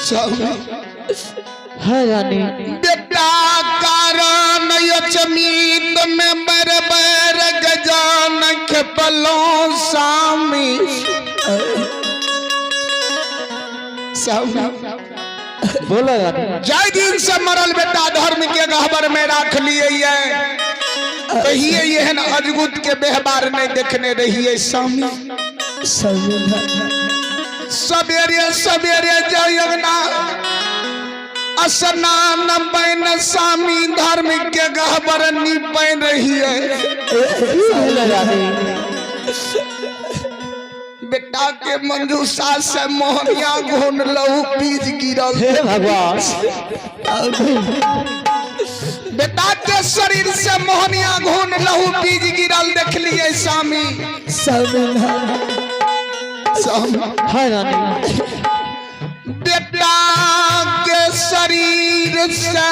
स्वामी। हाँ रानी। बेटा कारण अचमीत में बर बर गजान खेपलो स्वामी। स्वामी। बोलो रानी। जाय दिन से मरल बेटा धर्म के गहबर में राख लिए ये कहिए एहन अजगुत के व्यवहार नहीं देखने रहिए स्वामी। सवेरे सवेरे जाय अंगना स्नान बैन स्वामी, धर्म के गहबर निपैन रहिए। की भेलै रानी? बेटा के मंजूषा से मोहनिया घोन लहू बीज गिरल। हे भगवान। बेटा के शरीर से मोहनिया घोन लहू बीज गिरल देख लिए स्वामी। स्वामी। हाँ रानी। बेटा के शरीर से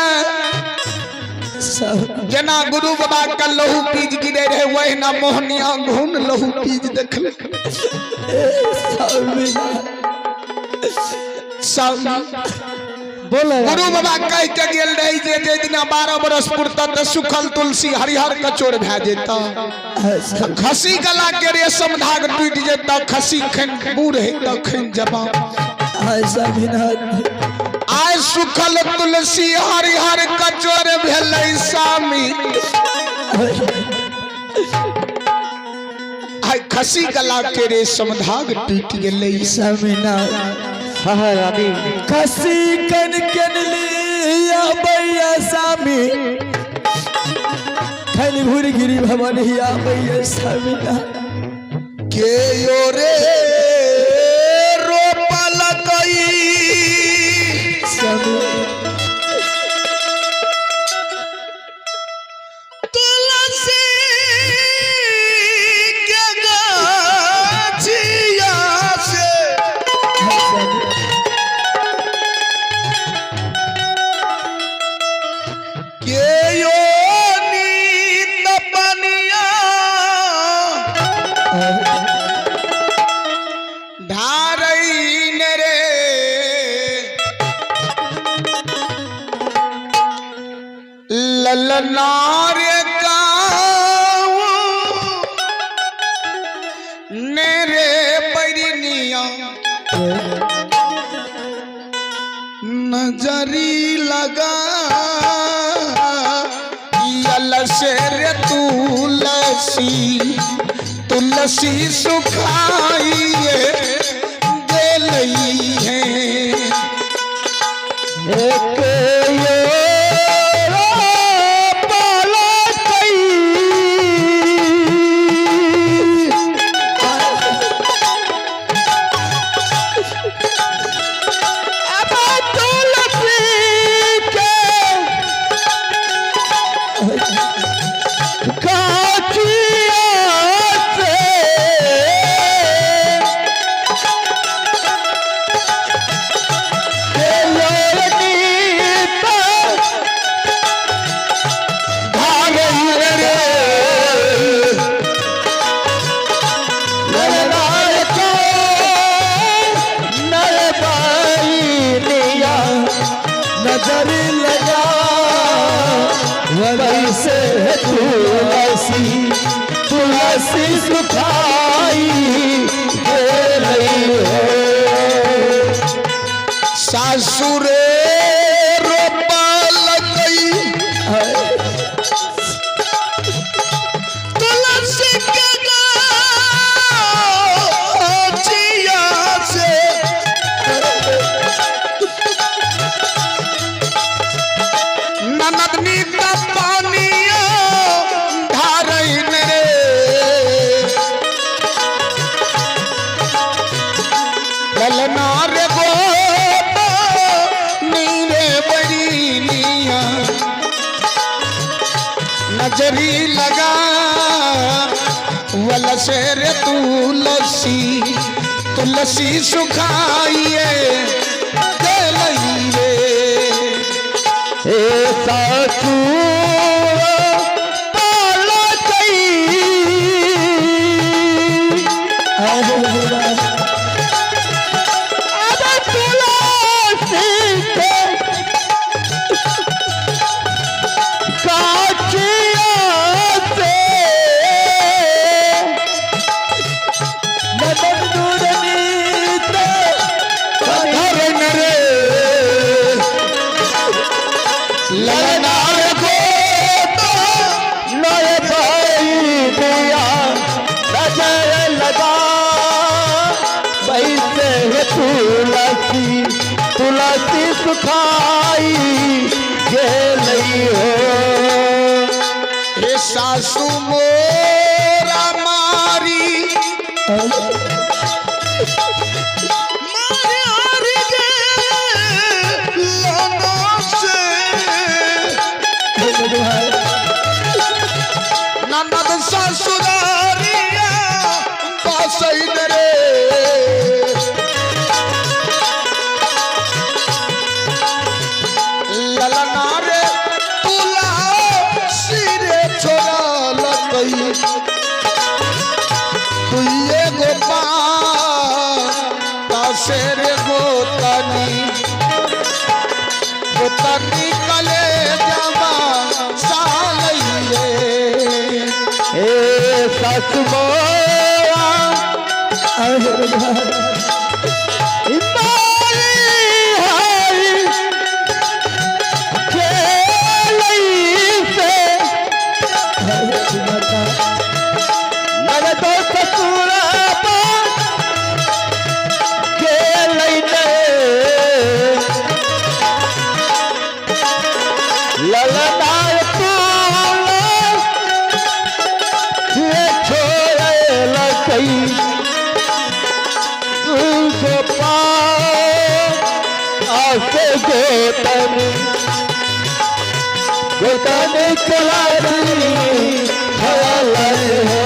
जेना गुरु बाबा के लहू बीज गिरे रहे, वही ना मोहनिया घून लहू बीज देखल स्वामी। बोलो। गुरु बाबा कह के गेल रहे जे जे दिना 12 बरस पुरता त सुखल तुलसी हरिहर कचोर भए जेता, खसी गला के रेशम धाग टूट जेता, खसी खन बूढ़ हेता खन जवान। आय सुखल तुलसी हरिहर कचोर भेलै स्वामी, आय खसी गला के रेशम धाग टूट गेलै। हाँ हाँ रानी। खसी कन कन लिया बैया सामी, खन घुर गिरी भवन हिया बैया सामी। के यो रे रोपल कई सामी। तुलसी के गाछिया से के यो नीत पनिया धारई रे ललनार गाँव नेरे बैरनिया नजरी लगा यल से रे तुलसी, तुलसी सुखाइए गेलई है। एक यो पलटई। अब तुलसी के गाछिया से नजर लगा वैसे तुलसी, तुलसी सुखाई गेलई है। सासुरे रोपल गई तुलसी के गाछिया से ननदनी का पानिया धारई रे ललना रे गोप नीरे बरीनिया नजरी लगा वलसे रे तुलसी, तुलसी सुखाइए गेलई रे। ए सासू पलटई। अब तुलसी सुखाई गेलै हो। हे सासू मोरा मारी मारे हारी गे लनो से ननद ससुरारिया बसैन रे। ललना रे तुला सिरे छोड़ा लतई तुइये गो पासे रे गोतनी गोतनी कले जमा सालइये। हे सासु मोरा मारी हारी गेलै से ननद ससुरबा गेलै ने। ललनाय तुला से छोड़लकै तू गोपाल आसे गोतन गोतन कलारी छलल हो।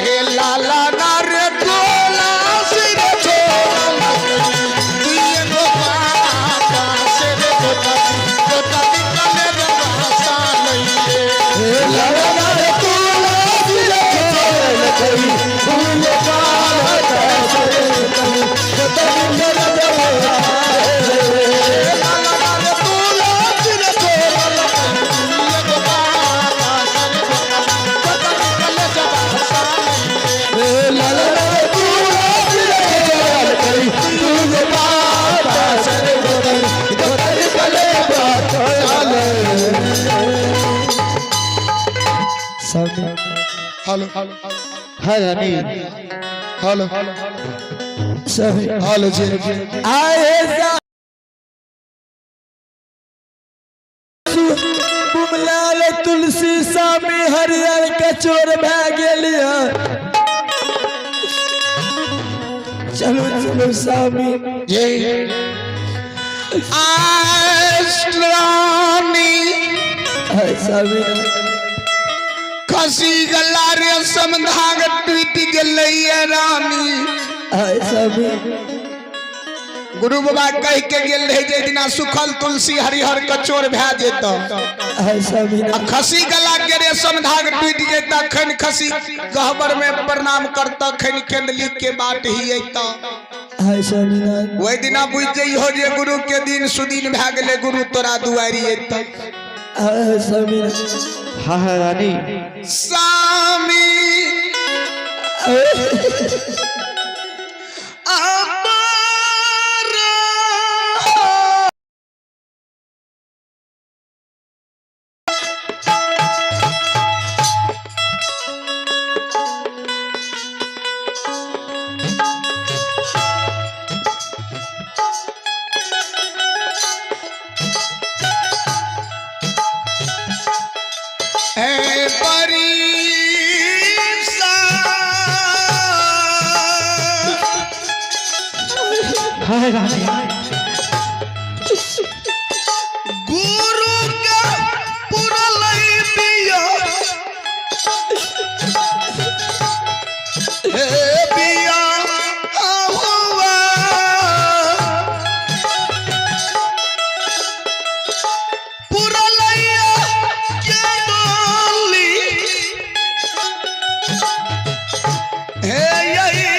हे लाला ना रे तोला सिर छोड़ा तुइये गो पासे रे गोतनी गोतनी कले जमा सालइये। ललनाय तुला सिर छोड़लकै तू गोपाल आसे गोतन गोतन कलारी। लाला ना रे तोला सिर छोड़ा तुइये गो पासे रे गोतनी गोतनी कले जमा सालइये। ललनाय तुला सिर छोड़लकै तू गोपाल आसे गोतन गोतन कलारी। हेलो हरानी हेलो स्वामी हेलो जी आए बुमलाल तुलसी स्वामी हरिहर कचोर भए गेल। चलो चलो स्वामी। ये आश्रानी स्वामी खसी गला रेशम धाग टूट गेलै रानी। स्वामी गुरु बाबा कह के गेल रहे जे दिना सुखल तुलसी हरिहर कचोर भए जेत स्वामी आ खसी गला के रेशम धाग टूट जेत खन खसी गहबर में प्रणाम करत खन केंदली के बाट ही अत स्वामी ओहि दिना बुझ जइहो जे गुरु के दिन सुदिन भए गेलै गुरु तोरा दुआरी अत। स्वामी हरानी स्वामी अमर है परीसा हरानी गुरु के पुरलई दिया हे बिया हुआ पुरलैया के डोली हे यही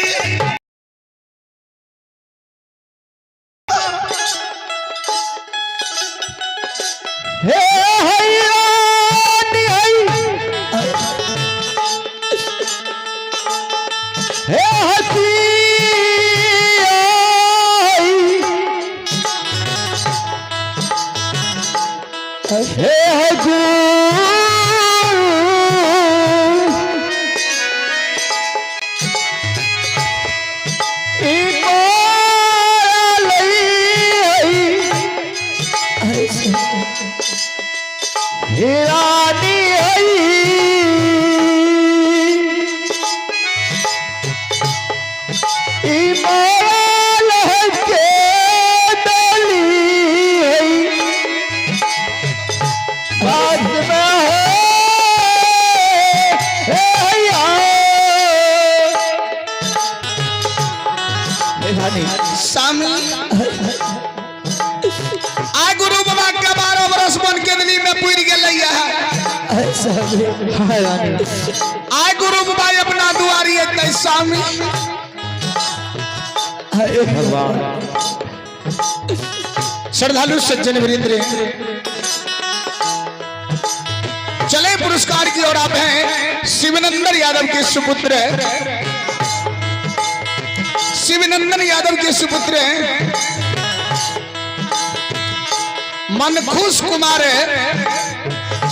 हे हरानी हे हसी हे हजूर ई मोरा लई। हे रानी हई ई माल के डोली हई बात में है हे या। हे रानी स्वामी आ गुरु बाबा के 12 बरस बन के दिल्ली में पुर गेलै है। स्वामी हाय रानी आय गुरु बाबा अपना दुआरी एतै स्वामी। भगवान। श्रद्धालु सज्जन वृंद, चले पुरस्कार की ओर आप हैं। शिवनंदन यादव के सुपुत्र, शिवनंदन यादव के सुपुत्र हैं मनखुश कुमार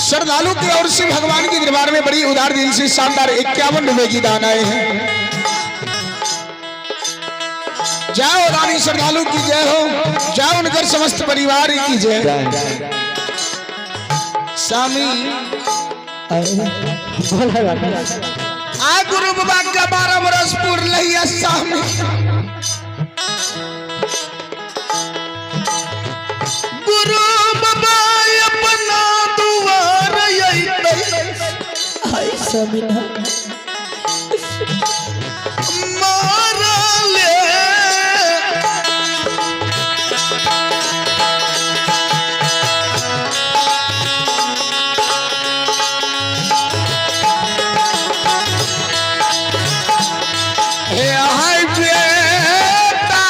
श्रद्धालु की ओर से भगवान के दरबार में बड़ी उदार दिल से शानदार 51 रुपए की दान आए हैं। जय हो रानी श्रद्धालु की जय हो, जय उनकर समस्त परिवार की जय। स्वामी बोला रानी। आ गुरु बाबा का 12 बरस पूर लहिया स्वामी। गुरु बाबा अपना दुआर अइतै हाय स्वामी मारले हे हाय बेटा।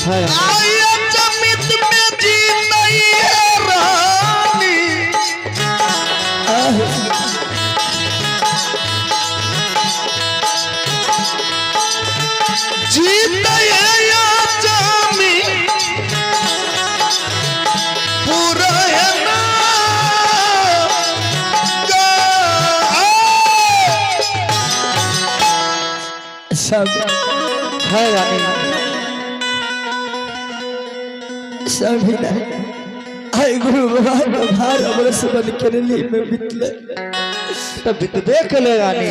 हाय आया जमित में जी नहीं है रानी। जीत है जामी पूरा है ना स्वामी हाय रानी। स्वामी हाय गुरु बाबा के 12 बरस बन के लिए में बितले। तब देख ले रानी।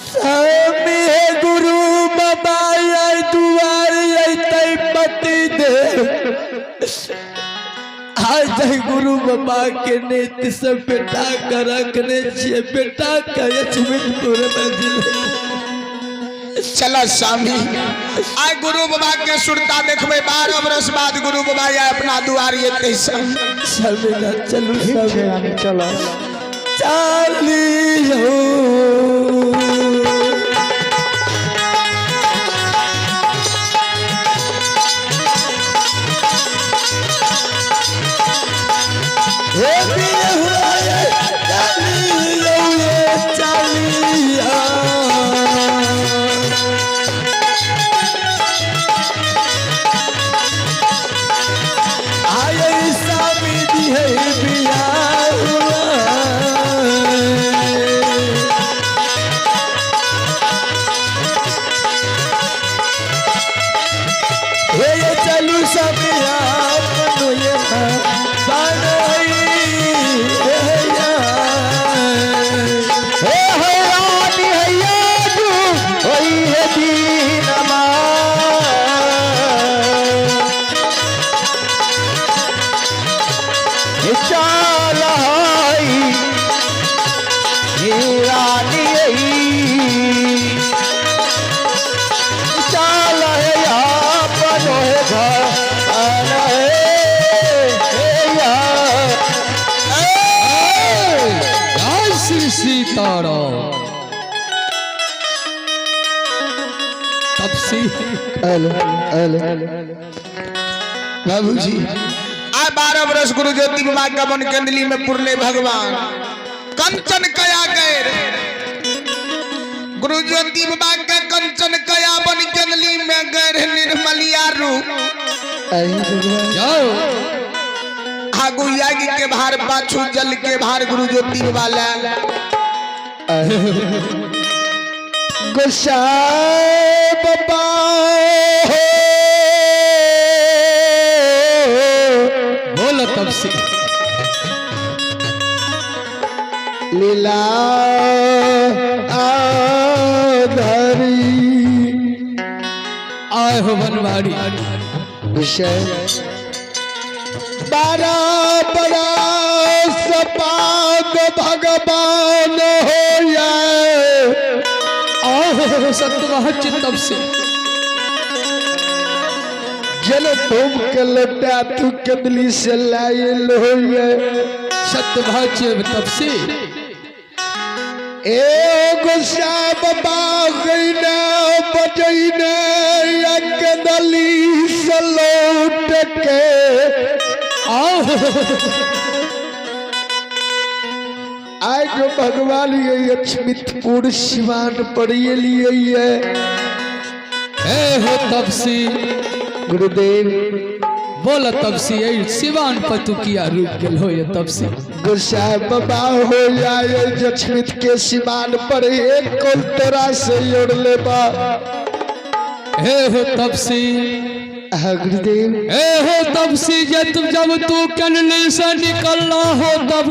स्वामी हे गुरु बाबा आई दुआर अइतै पति दे आज जय गुरु बाबा के नेत से बेटा के रखने छियै, बेटा के अचमित पूरे मंजिल। चला स्वामी आय गुरु बाबा के सुरता देखबे 12 बरस बाद गुरु बाबा आय अपना दुआर एतै स्वामी। स्वामी ना चलू ठीक स्वामी छै रानी चलो। चालियो हे बिरहुआ चालियो ये चालिया। आय स्वामी जी है बिया हुआ। हे ये चलू समिया मनो ये बनई हे या। हे हो रानी हैया जू होई है दीनमा चाल हई हे रानी हई चाल है आपन है घर आन है हे या। जय श्री सीताराम। तपसी बाबूजी आय 12 बरस गुरु ज्योति बाबा का बन कंदली में पुरले भगवान कंचन कया गैर गुरु ज्योति बाबा का कंचन कया बन कंदली में गैर निर्मलिया रूप जाओ आगू यागी के भार पाछू जल के भार गुरु ज्योति बाबा लाल। गोसाई बाबा हो। बोल तपसी। लीला धरी आए हो बनवारी। विषय बारह बरस बाद भगवान हो जाए। आए हो सत्यवाच्य तपसी। जल तुम के लौटा तू कदली से लायल हो सत्यवाच्य तपसी। ए गुस्सा बाबा गईने बजैने कदली से लौट के आओ हो। आज जो भगवान ये लक्ष्मीपुर सिवान पर ये लिए ये हे हो तपसी। गुरुदेव। बोल तपसी, ए सिवान पतु किया रूप गेल हो ये तपसी? गुस्सा बाबा हो जाए लक्ष्मित के सिवान पर एक कोल तोरा से जोड़ ले बा। हे हो तपसी। हाँ, गुरुदेव। हे हो तपसी, जे तुम जब तू कनली से निकलना हो तब